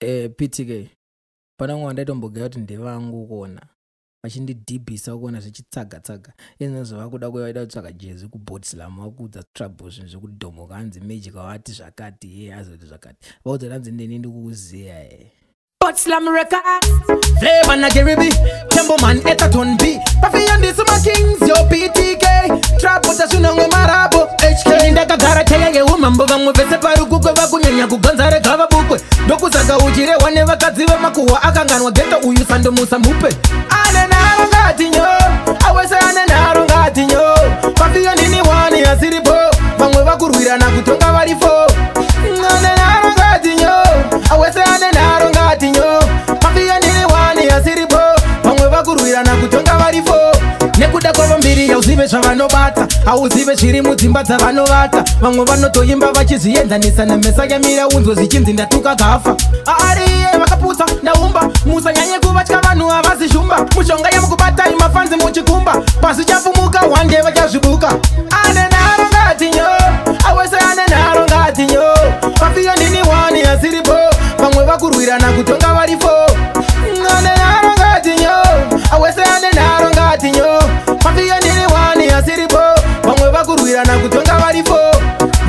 PTK, pana vamwe vandaitombogeya kuti ndevangu kuona vachindidhibhisa, kuona zvichitsaga tsaga izvino zvavakuda kuya vaida kutsvaga jezi kuBotslam, vakuudza trouble, zvinhu zvekudhomoka, hanzi Magic vati zvakati, ye azoti zvakati, vaudza hanzi ndini ndikukuziya e. Slam record. Flavor na Gary B, Tembo Man Etaton B. Pafi and this my kings, yo PTK. Trap utashunangwe marabo HK. Ndakagara chaya yeumambo, vamwe vese parukukwe vakunyanya kugonza, rega vabukwe. Ndokusaka uchirehwa nevakadzi vemakuhwa, akanganwa ghetto uyu, sandomusa mupe. Ane nharo ngati nyo, awese ane nharo ngati nyo. Pafiyo ndini wani asiripo, vamwe vakurwirana kutonga vari fo. Ane nharo ngati nyo, awese ane nharo ngati nyo. Pafiyo ndini wani asiripo, vamwe vakurwirana kutonga vari fo. Nekuda kwavo mbiri hauzive zvavanobata, hauzive zviri mudzimba dzavanovata. Vamwe vanotoimba vachizvienzanisa nemesa yamira, unzwe zvichinzi ndatuka gafa ariye vakaputsa ndaumba. Musanyanye kuvatya vanhu havazi shumba, mushonga yemukubatai mafanzi muchikumba pasi chafumuka wande vachazvibuka. Ane nharo ngati nyo, awese ane nharo ngati nyo. Pafiyo ndini wani asiripo, vamwe vakurwirana kutonga vari fo. Ane nharo ngati nyo, awese ane nharo ngati nyo. Pafiyo ndini wani asiripo, vamwe vakurwirana kutonga vari fo.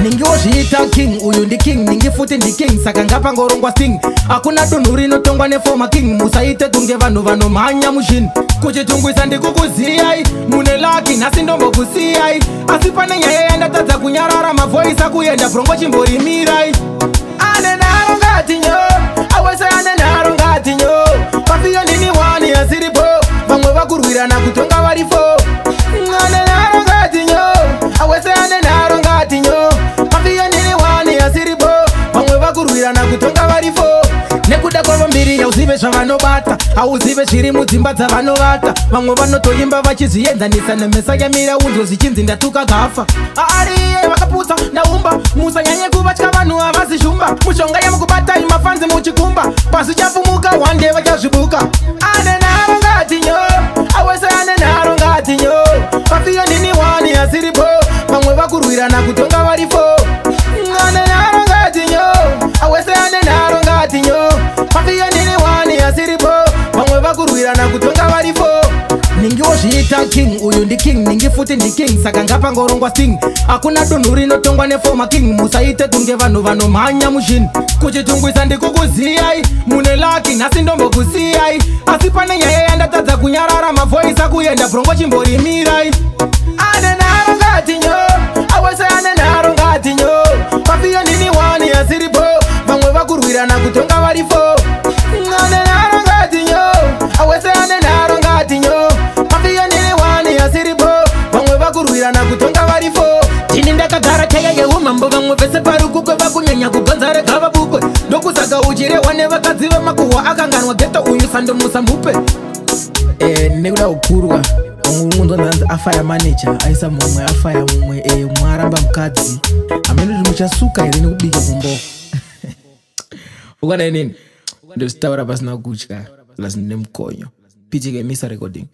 Ningiwo zviita king, uyu ndiking, ningi futi ndiking, saka ngapangorongwa sting. Hakuna dunhu rinotongwa neformer king, musaite kunge vanhu vanomhanya mushini. Kuchitungwisa ndikukuziyai, mune lucky nhasi ndombokusiyai, asi pane nyaya yandatadza kunyarara, mavoisa akuenda brongo, chimborimirai. Ane nharo ngati nyo, awese ane nharo ngati nyo. Pafiyo ndini wani asiripo, vamwe vakurwirana kutonga vari fo. Ane nharo ngati nyo, awese ane nharo ngati nyo. Pafiyo ndini wani asiripo, vamwe vakurwirana kutonga vari fo. Nekuda kwavo mbiri hauzive zvavanobata, hauzive zviri mudzimba dzavanovata. Vamwe vanotoimba vachizvienzanisa nemesa yamira, unzwe zvichinzi ndatuka gafa ariye vakaputsa ndaumba. Musanyanye kuvatya vanhu havazi shumba, mushonga yemukubatai mafanzi muchikumba pasi chafumuka wande vachazvibuka. Ane nharo ngati nyo, awese ane nharo ngati nyo. Pafiyo ndini wani asiripo, vamwe vakurwirana kutonga vari fo. Ane nharo ngati nyo, awese ane nharo ngati nyo. Pafiyo ndini wani asiripo, vamwe vakurwirana kutonga vari fo. Ningiwo zviita king, uyu ndiking, ningi futi ndiking, saka ngapangorongwa sting. Hakuna dunhu rinotongwa neformer king, musaite kunge vanhu vanomhanya mushini. Kuchitungwisa ndikukuziyai, mune lucky nhasi ndombokusiyai, asi pane nyaya yandatadza kunyarara, mavoisa akuenda brongo, chimborimirai. Ane nharo ngati nyo, awese ane nharo ngati nyo. Pafiyo ndini wani asiripo, vamwe vakurwirana kutonga vari fo. Ane nharo ngati nyo, awese ane nharo ngati nyo. Pafiyo ndini wani asiripo, vamwe vakurwirana kutonga vari fo. Ndini ndakagara chaya yeumambo, vamwe vese parukukwe vakunyanya kugonza, rega vabukwe. Ndokusaka uchirehwa nevakadzi vemakuhwa, akanganwa ghetto uyu, sandomusa mupe. Nekuda kukurwa ungonzwa nhanzi afaya manager, aisa mumwe, afaya mumwe, mumwe aramba mukadzi. Hamene kuti muchasuka here nekubika kumbo ukana inini ndozvitaura pasina kutya, plus nemukonyo. PTK, misa recording.